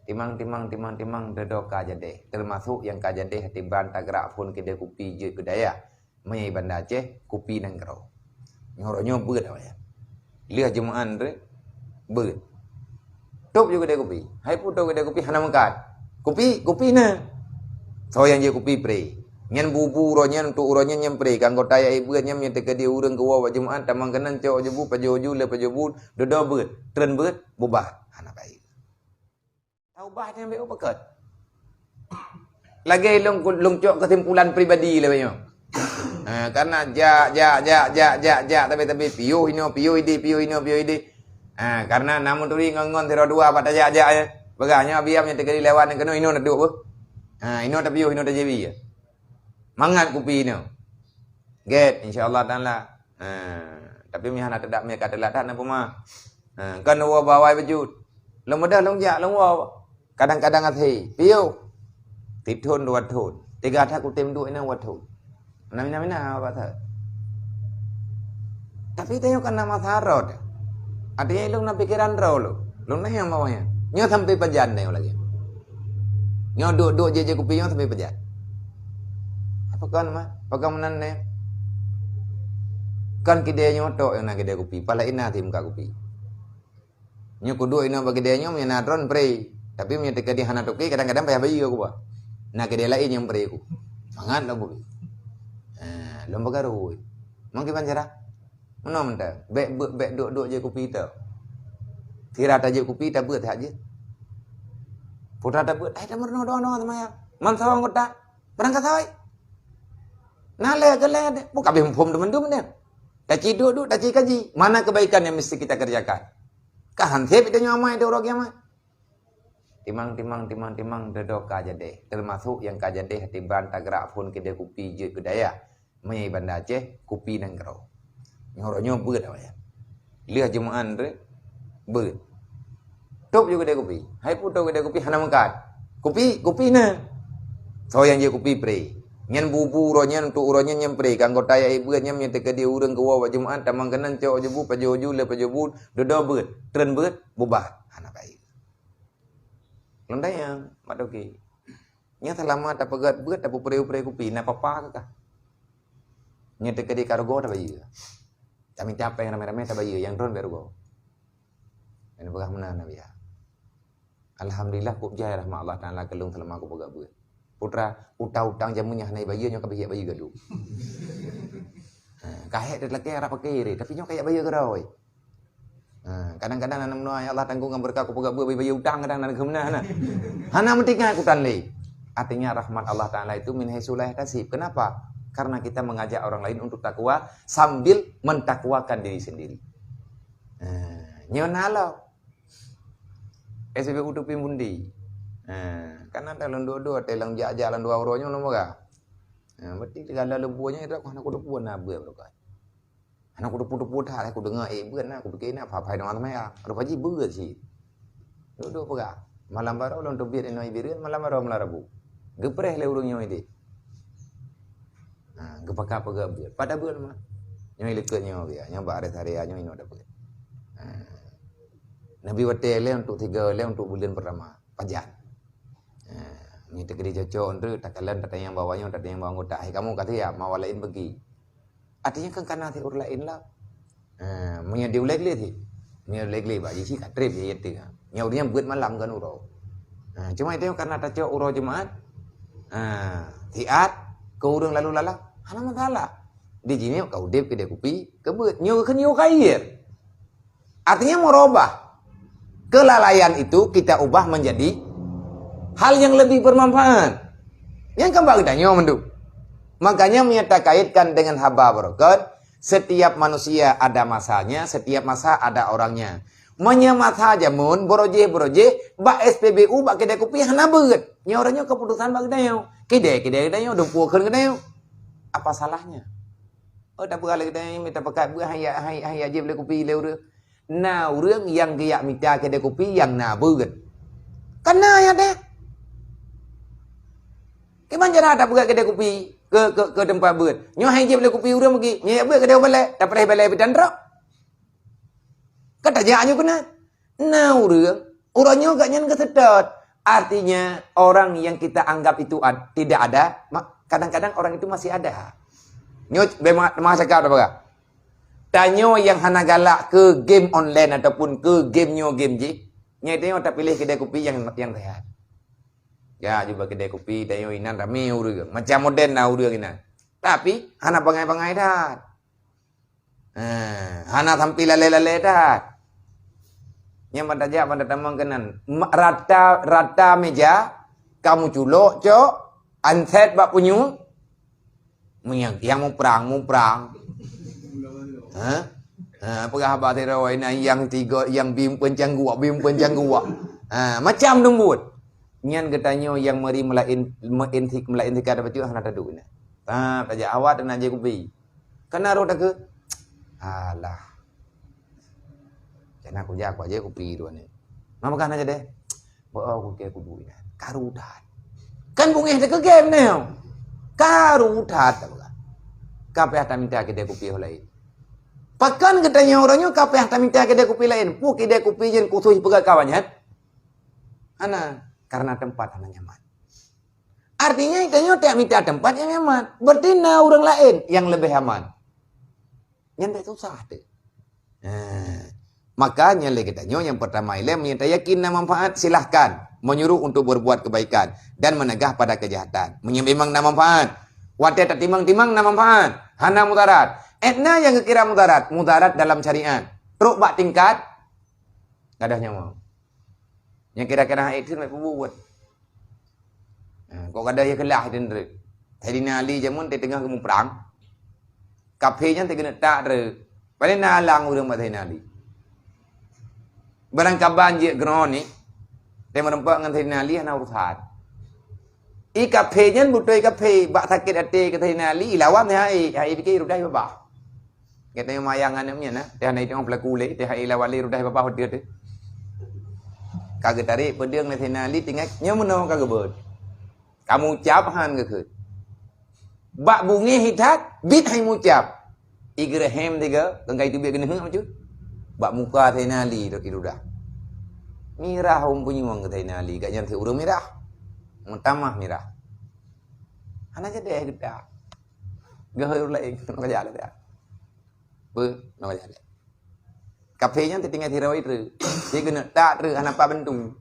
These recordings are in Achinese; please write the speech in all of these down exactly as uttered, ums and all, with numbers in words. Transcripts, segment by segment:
Timang, timang, timang, timang, dodo ka jadeh. Teumasok nyang ka jadeh tiban tagrak phon keudè kupi jeuet keu dayah. Meunyoe Banda Aceh, kupi nanggroe. Nyoe uroe nyoe beuet awaknyan. Lheueh Jumat rot, beuet. Tôb ju keudè kupi. Hai peue tôb keudè kupi hana meukat. Kupi, kupi na. Soe nyang jeuet kupi pre. Nyan bu-bu uroe nyan, untuk uroe nyan nyang pre. Keu anggota nyang beuet nyan, nyang teukeudi ureueng keu woe bak Jumat, tamong keunan cok ju bu, pajoh ju, lheueh pajoh bu, dodo beuet. Treun beuet, bubar. Hana baik. Taubah nyan beu pakat. Lagèe lôn, lôn cok keusimpulan pribadi lagèe nyoe. Ha, karena jak, jak, jak, jak, jak, jak, tapi, tapi piôh inoe, piôh idéh, piôh inoe, piôh idéh. Ha, karena namun turi ngon, ngon sidroe dua bak tajak-jak nyan. Peugah nyoe biar nyan teukeudi lewat nyan keunoe inoe na duek beuh. Ha, inoe tapiôh, inoe tajibi. Mangat kupi nyoe. Gét, insya Allah Taala. Ha, tapi meuhana teudak meuka teulat that na peuma. Ha, kan woe bawai beujeuet. Lôn meudah lôn jak lôn woe. Kadang-kadang até piôh. Tithon dua thon. Tiga that kutem duek inong dua thon. Mina-mina apa that. Tapi tanyoe kan na masa rot. Artinya lôn na pikiran droe lôn. Lôn na nyang mawanya. Nyoe sampai pajan nyoe lagi. Nyoe duek-duek je je kupi nyoe sampai pajan. Apa kan mah? Apa kan meunan nyoe? Kan kidée nyoe tok nyang na kidée kupi. Pala ina tim ka kupi. Nyoe kuduek inoe bak kidée nyoe meunyoe na droen pre. Tapi meunyoe teuka di hana toke kadang-kadang payah bayeue kuba. Na kidée laén nyang pre ku. Mangat lom kupi. Ha, lom bagaru. Mang kiban cara? Meunoe mantong, bèk beuet, bèk duek-duek jeuet kupi teuh. Sira tajeuet kupi, tabeuet that jeuet. Putra tabeuet, ai tameurunoe doa-doa seumayang. Mansawa anggota, barangkasoe. Na lé keu lé deh, buka beh muphom teuma dum deh. Taci duek-duek, taci kaji. Mana kebaikan yang mesti kita kerjakan? Ka han sép tanyoe amai di uroe kiamat. Timang, timang, timang, timang, dodo ka jadeh. Teumasok nyang ka jadeh tiban tagrak phon kidée kupi jeuet keu dayah. Meunyoe Banda Aceh, kupi nanggroe. Nyoe uroe nyoe beuet awaknyan. Lheueh Jumat rot, beuet. Tôb ju keudè kupi. Hai peue tôb keudè kupi hana meukat. Kupi, kupi na. Soe nyang jeuet kupi pre. Nyan bu-bu uroe nyan, untuk uroe nyan nyang pre. Keu anggota nyang beuet nyan, meunyoe teukeudi ureueng keu woe bak Jumat, tamong keunan cok ju bu, pajoh ju, lheueh pajoh bu, dodo beuet. Treun beuet, bubar. Hana baik. Lôn tanyong, mak toke. Nyan seulama tapeugét beuet, tapeupreh-preh kupi, na papa keu kah? Nyan teukeudi ka rugoe tabayeue. Tamita péng ramé-ramé tabayeue, nyang droen bèk rugoe. Nyan peugah meunan Nabi. Alhamdulillah, kujai rahmat Allah Taala keu lôn seulama kupeugét beuet. Putra, utang-utang jameun nyan hana ibayeue, nyoe ka biyek bayeue gadoh. Ha, ka hék teutlakée arah paké ré, tapi nyoe ka jak bayeue keudroe. Ha, kadang-kadang aneuk meunoe, "Ya Allah, tanggong ngon beureukat kupeugah beuet, bayeue utang kadang na keumeunah na." Hana meutinggai kutan lé. Artinya rahmat Allah Taala itu min haitsu la yahtasib. Kenapa? Karena kita mengajak orang lain untuk takwa sambil mentakwakan diri sendiri. Ha, nyoe na lom. S B U tu pih bundi. Ha, kan ada lôn dua-dua, teulang jak-jak lam dua uroe nyoe lôn peugah. Ha, berarti segala lembu nyoe dak hana kuteupeu na beuet beureukat. Hana kuteupeu-teupeu that, kudeungoe, eh, beuet na, kupike na, pha-pha deungon teuma ya. Rupa jih beuet cit. Duek-duek peugah. Malam baroe lôn teubiet inoe Bireuen, malam baroe malam Rabu. Geupreh lé ureueng nyoe idéh. Ha, geupakat peugah beuet. Pada beuet mah. Nyoe likot nyoe biya, nyoe bak rest area nyoe inoe dak beuet. Ha. Neubi watèe lé untuk tiga lé untuk buleuen pertama. Pajan. Ha. Nyoe teukeudi cocok untuk takalon tatanyong bak awak nyoe, tatanyong bak anggota. Hai kamoe ka siap, ma awak laén peugi. Artinya kan kana sit ureueng laén lah. Ha, meunyoe di ulèe gleh sit. Meunyoe ulèe gleh bak jih sit ka trép jih teuh. Nyoe ureueng nyan beuet malam kan uroe. Ha, cuma itu karena tacok uroe Jumat. Ha, siat keu ureueng lalu lalang. Hana masalah. Di jih nyoe ka udép keudè kupi, ka beuet. Nyoe keu nyoe khair. Artinya merubah. Kelalaian itu kita ubah menjadi hal yang lebih bermanfaat. Nyang kan bak geutanyoe mandum. Makanya meunyoe takaitkan dengan haba beureukat, setiap manusia ada masanya, setiap masa ada orangnya. Meunyoe masa jameun beurojeh-beurojeh, bak S P B U, bak keudè kupi hana beuet. Nyoe uroe nyoe keputusan bak geutanyoe. Keudè, keudè geutanyoe, dumpeue kheun geutanyoe. Apa salahnya? Oh, tak apalah geutanyoe mita pakat beuet, han jak, han jak, han jak jieb lé kupi lé ureueng. Na ureueng nyang geujak mita keudè kupi nyang na beuet. Kana nyang teuh. Kiban cara tapeugah keudè kupi keu, keu, keu teumpat beuet. Nyoe han jieb lé kupi ureueng meugi, nyoe jak beuet keudè balèe, tapreh balèe bitan trok. Ka tajak nyoe keunan. Na ureueng, uroe nyoe gobnyan geuseutôt. Artinya, orang yang kita anggap itu ad-, tidak ada, ma-, kadang-kadang orang itu masih ada. Nyoe bema-, teuma cakap dah peugah. Tanyoe nyang hana galak keu game online ataupun keu game nyoe game jih, nyan tanyoe tapiléh keudè kupi nyang, nyang sehat. Ya, cuba keudè kupi, tanyoe inan ramé ureueng. Macam model na ureueng inan. Tapi, hana bangai-bangai that. Ha, hana sampai lalé-lalé that. Nyang ban tajak, ban tatamong keunan. Ma-, rata, rata meja, kamu culok, cok, ansét bak punyueng. Meunyo nyang muprang, muprang. Ha? Ha, peugah haba sidroe na nyang tiga, nyang bim peuncangguak, bim peuncangguak. Ha, macam dum buet. Nyan geutanyoe nyang meuri meulaén, meuintik, meulaén tika dapat hana taduek na. Ha, tajak awak dan aja kupi. Kana roh takeu. Alah. Kana kujak, kujak kupi dua ni. Mama kana jadi. Beu'oh kukée kubu inan. Karu that. Kan bungéh teuh keu game nyoe. Karu that, ka peue? Ka payah tamita keudè kupi laén. Pakon geutanyoe uroe nyoe ka payah tamita keudè kupi laén? Peue keudè kupi jeuet khusos peugah kawan nyan? Hana, karena tempat hana nyaman. Artinya, geutanyoe tamita tempat nyang nyaman. Berarti na ureueng laén nyang leubeh aman. Nyan bèk susah teuh. Ha. Maka nyan lé geutanyoe nyang pertama ilèe, meunyoe tayakin na manfaat, silahkan menyuruh untuk berbuat kebaikan dan menegah pada kejahatan. Meunyoe memang na manfaat, watèe tatimang-timang na manfaat, hana mudarat. Eh, na nyang geukira mudarat, mudarat dalam syariat. Trok bak tingkat gadôh nyawa. Nyang kira-kira hak itu sampai peubuet. Ha, kok kada ya kelah itu ndeuk. Saidina Ali jameun teuh teungoh geumuprang. Kafé nyan teuh keuneuk tak treuk. Paléng na alang ureueng bak Saidina Ali. Barang kaban jeuet keunoe ni, teuh meureumpok ngon Saidina Ali hana urusan. I kafé nyan beutôi kafé, bak sakét até keu Saidina Ali, ilawan hai, hai pikir udah babah. Gata nyang mayang aneuk nyan, nah. Teuh hana itong pelaku lé, teuh hai lawan lé rudah babah udah teuh. Ka geutarek peudeueng lé Saidina Ali tinggai nyoe meunoe ka geubeuet. Kamu ucap han geukheun. Bak bungéh that, bit hai mucap. Igeureuhem tiga, kengkai teubiet keuneuk macam. Bak muka Saidina Ali dok irudah. Mirah hom punyueng keu Saidina Ali, gak nyan si ureueng mirah. Meutamah mirah. Hana jadi geutak. Geuhôi ureueng laén, keunoe kajak lé dak. Beuh, keunoe kajak lé. Kafé nyan teutinggai sidroe treuk. Dia keuneuk tak treuk hana pat bantu.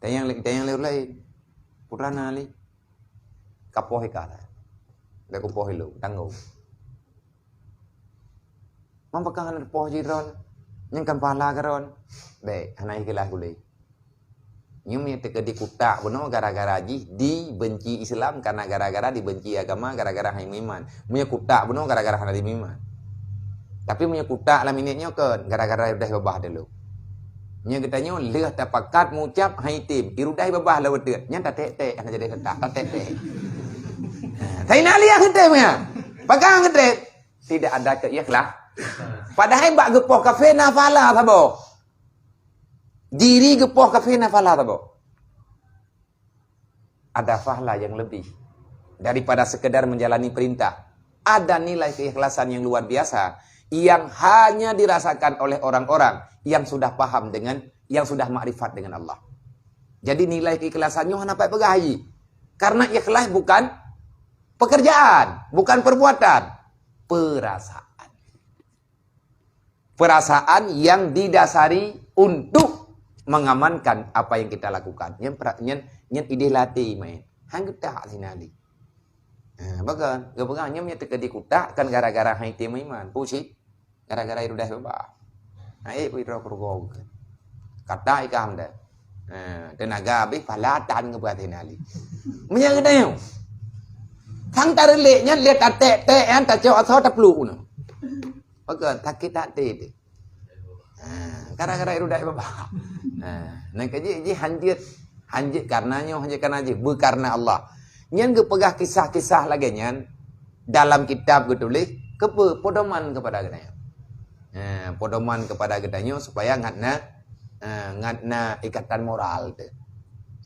Dan nyang lé, dan nyang lé ureueng laén. Putra na lé. Kapoh ika lah. Dak kupoh ilong, tanggong. Mang pakon hana poh jih droen? Nyan kan pahala keu droen. Bèk, hana ikhlas gulé. Nyoe meunyoe teukeudi kutak bunoe gara-gara jih dibenci Islam, karena gara-gara dibenci agama, gara-gara hai meuiman. Meunyoe kutak bunoe gara-gara hana dimeuiman. Tapi meunyoe kutak lam minék nyoe kon gara-gara irudah babah dulu. Meunyoe geutanyoe lheueh tapakat mucap hai tem, irudah babah lawat teuk, nyan tatek-tek hana jadi kutak, tatek-tek. Ha, Saidina Ali nyang geutém nyan. Pakon geutém? Tidak ada keikhlas. Padahai bak geupoh kafé na pahala saboh. Diri geupoh kafé na pahala saboh. Ada pahala yang lebih daripada sekedar menjalani perintah. Ada nilai keikhlasan yang luar biasa yang hanya dirasakan oleh orang-orang yang sudah paham dengan, yang sudah makrifat dengan Allah. Jadi nilai keikhlasan nyoe hana pat peugah jih. Karena ikhlas bukan pekerjaan, bukan perbuatan, perasaan. Perasaan yang didasari untuk mengamankan apa yang kita lakukan. Nyan pra-, nyan, nyan idéh lam até meunan. Han geutak Saidina Ali. Ha, pakon, geupeugah nyan meunyoe teukeudi kutak kan gara-gara hai tem meuiman. Peue cit? Gara-gara irudah babah. Ha, eh, peue droe keureugoe. Kata ikam dah. Ha, teunaga habéh pahala tan geupeugah Saidina Ali. Meunyoe geutanyoe. Sang tareulék nyan lé tatek-tek nyan tacok asoe tapluek bunoe. Pakon sakét até teuh. Ha, gara-gara irudah babah. Ha, nyan ka jih, jih hanjeuet, hanjeuet karena nyoe, hanjeuet karena jih, beukarena Allah. Nyan geupeugah kisah-kisah lagèe nyan dalam kitab geutuléh, keupeue? Pedoman kepada geutanyoe. Ha, pedoman kepada geutanyoe supaya ngat na, ha, ngat na ikatan moral teuh.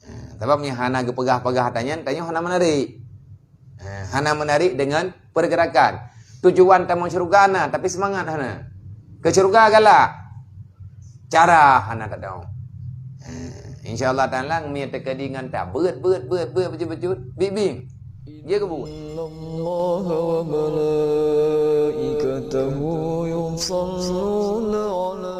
Ha, sabab meunyoe hana geupeugah-peugah tanyan, tanyoe hana meunarek. Ha, hana meunarek dengan pergerakan. Tujuan tamong syeuruga na, tapi seumangat hana. Keu syeuruga galak. Cara hana tadong. Insya Allah Taala, meunyoe teukeudi ngon ta beuet, beuet, beuet, beuet, bacut-bacut, biet-biet. Dia keubuet. إن الله وملائكته يصلون على